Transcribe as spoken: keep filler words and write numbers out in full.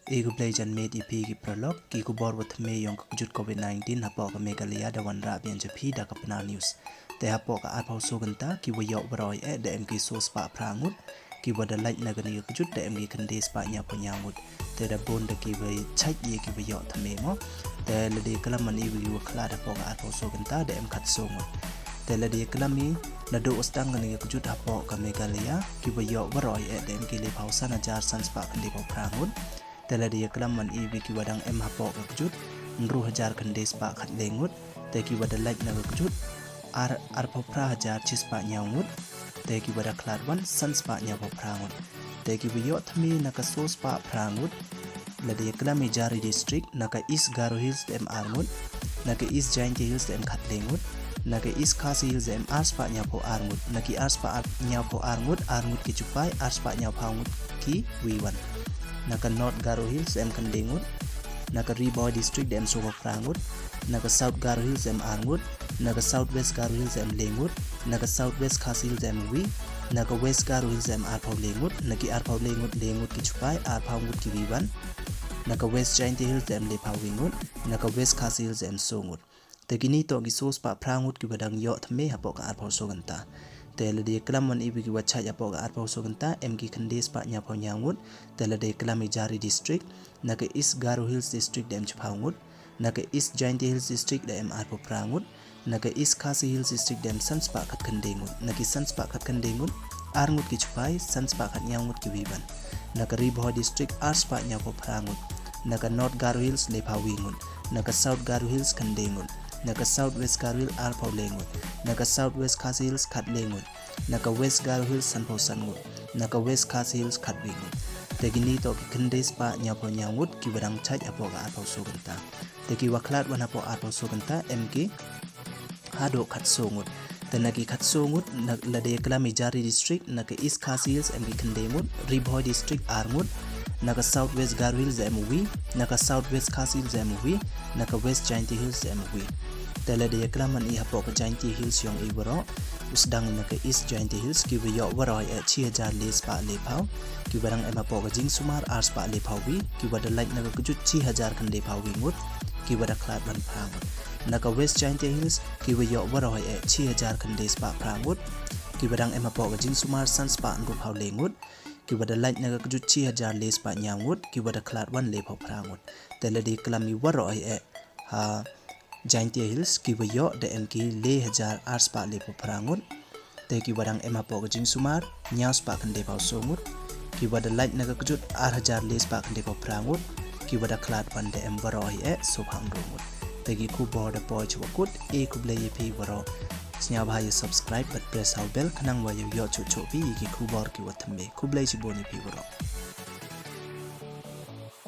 E khublei janmiet ïa phi ki paralok, ki khubor wa thymme yong ka kjut covid nineteen hapoh ka Meghalaya da wanrah biang cha phi da ka Pnar News. Te hapoh ka arphew soo kynta ki wa ïoh waroh eh da em ki soo spah phra ngut, ki wa da lait na kani ka kjut da em ki khyndai spah ïa phew ïa ngut. Te da bun da ki wa chait ïa ki wa ïoh thymme mo. Te lada klam man i wa ki wa khlad hapoh ka arphew soo kynta da em khat soo ngut. Te lada klam i naduh u sdang kani ka kjut hapoh ka Meghalaya ki wa ïoh waroh eh da em ki laiphew san hajar san spah khyndai phew phra ngut. Te lada klam man i wa ki wa dang em hapoh ka kjut hynriew hajar khyndai spah khatlai ngut. Te ki wa da lait na ka kjut ar arphew phra hajar chi spah ïa ngut. Te ki wa da khlad wan san spah ïa phew phra ngut. Te ki wa ïoh thymme na ka soo spah phra ngut. Lada klam i jari district, na ka East Garo Hills da em ar ngut, na ka East Jaintia Hills da em khatlai ngut, na ka East Khasi Hills da em ar spah ïa phew ar ngut, na ki ar spah ïa phew ar ngut, ar ngut ki chupai, ar spah ïa phew ngut ki wi wan. Na ka North Garo Hills da em khyndai ngut, na ka Ri Bhoi District da em soo phew phra ngut, na ka South Garo Hills da em ar ngut, na ka South West Garo Hills da em lai ngut, na ka South West Khasi Hills da em wi, na ka West Garo Hills da em ar phew lai ngut, na ki ar phew lai ngut, lai ngut ki chupai, ar phew ngut ki wi wan. Na ka West Jaintia Hills da em laiphew wi ngut, na ka West Khasi Hills da em soo ngut. Te kini toh ki soo spah phra ngut ki wa dang ïoh thymme hapoh ka arphew soo kynta. Te lada klam man i wa ki wa chait hapoh ka arphew soo kynta em ki khyndai spah ïa phew ïa ngut. Te lada klam i jari district, na ka East Garo Hills District da em chiphew ngut, na ka East Jaintia Hills District da em arphew phra ngut, na ka East Khasi Hills District da em san spah khatkhyndai ngut, na ki san spah khatkhyndai ngut, ar ngut ki chupai, san spah khat ïa ngut ki wi wan. Na ka Ri Bhoi District ar spah ïa phew phra ngut, na ka North Garo Hills laiphew wi ngut, na ka South Garo Hills khyndai ngut, na ka South West Garo Hills ar phew lai ngut, na ka South West Khasi Hills khatlai ngut, na ka West Garo Hills san phew san ngut, na ka West Khasi Hills khatwi ngut. Te kini toh ki khyndai spah ïa phew ïa ngut ki wa dang chait hapoh ka arphew soo kynta. Te ki wa khlad wan hapoh arphew soo kynta em ki haduh khat soo ngut. Te na ki khat soo ngut, na lada klam i jari district, na ka East Khasi Hills em ki khyndai ngut, Ri Bhoi District ar ngut, na ka South West Garo Hills em wi, na ka South West Khasi Hills em wi, na ka West Jaintia Hills em wi. Te lada klam man i hapoh ka Jaintia Hills yong i waroh, u sdang na ka East Jaintia Hills ki wa ïoh waroh eh chi hajar lai spah laiphew, ki wa dang em hapoh ka jingsumar ar spah laiphew wi, ki wa da lait na ka kjut chi hajar khyndai phew wi ngut, ki wa da khlad wan phra ngut. Na ka West Jaintia Hills ki wa ïoh waroh eh chi hajar khyndai spah phra ngut, ki wa dang em hapoh ka jingsumar san spah hynriew phew lai ngut, ki wa da lait na ka kjut chi hajar lai spah ïa ngut, ki wa da khlad wan laiphew phra ngut. Te lada klam i waroh eh ha Jaintia Hills ki wa ïoh da em ki lai hajar ar spah laiphew phra ngut. Te ki wa dang em hapoh ka jingsumar ïa spah khyndai phew soo ngut. Ki wa da lait na ka kjut ar hajar lai spah khyndai phew phra ngut. Ki wa da khlad wan da em waroh eh soo phew hynriew ngut. Te ki khubor da poi chwa kut, e khublei ïa phi waroh. Sngewbha ïa subscribe bad press ha u bell khnang wa ïa ïoh chuh chuh phi ïa ki khubor ki wa thymme. Khublei chibun ïa phi waroh.